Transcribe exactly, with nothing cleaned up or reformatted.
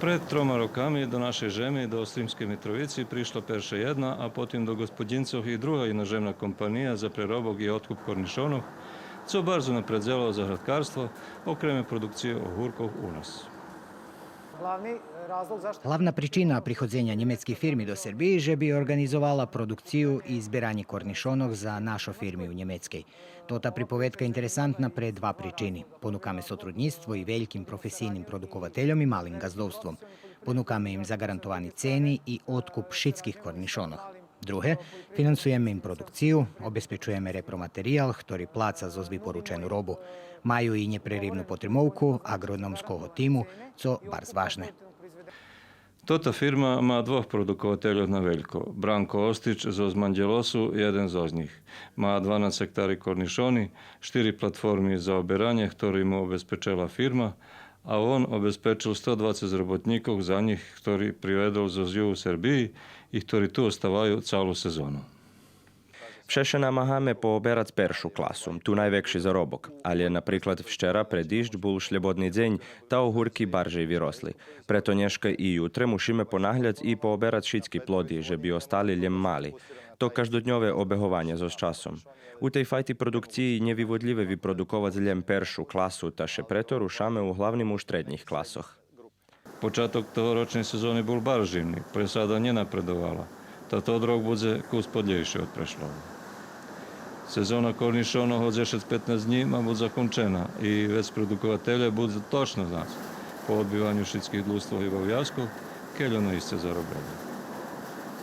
Пред трома роками до нашей жеми, до Сримскей Митровици, пришла перше єдна, а потим до Господїнцох и друга иножемна компания за преробок и откуп корнишонох, цо барз унапредзело заградкарство, окреме продукциї огуркох у нас. Главни разлог зашто Главна причина приходзеня нємецкей фирми до Сербиї же би орґанизовала продукцию и зберанє корнишонох за нашо фирми у Нємецкей. Тота приповедка интересантна пре два причини. Понукаме сотруднїцтво и вельким професийним продуковательом и малим ґаздовством. Понукаме им заґарантовани цени и откуп шицких корнишонох. Друге, финансуєме им продукцию, обезпечуєме репроматериял, хтори плаца зоз випоручену робу. Маю и нєпреривну потримовку аґрономского тиму, цо барз важне. Тота фирма ма двох продуковательох на велько. Бранко Остич зоз Манґелосу єден зоз нїх. Ма дванац гектари корнишони, штири платформи за оберанє, хтори му обезпечела фирма, а вон обезпечел сто двацец роботнїкох за нїх, хтори приведол зоз югу Сербиї и хтори ту оставаю цалу сезону. Вше ше намагаме пооберац першу класу, ту найвекши заробок. Але, наприклад, вчера пре диждж бул шлєбодни дзень, та огурки баржей виросли. Прето нєшка и ютре мушиме понагляц и пооберац шицки плоди, же би остали лєм мали. То каждодньове обегованє зоз часом. У тей файти продукциї нєвиводлїве випродуковац лєм першу класу, та ше прето рушаме углавним у штреднїх класох. Початок тогорочней сезони бул барз жимни, пресада нє напредовала, та тот рок будзе кус подлєйши од прешлого. Сезона корнишонох о дзешец-петнац днї ма буц закончена и вец продукователє будзе точно знац, по одбиваню шицких длуствох и обовязкох, кельо наисце заробели.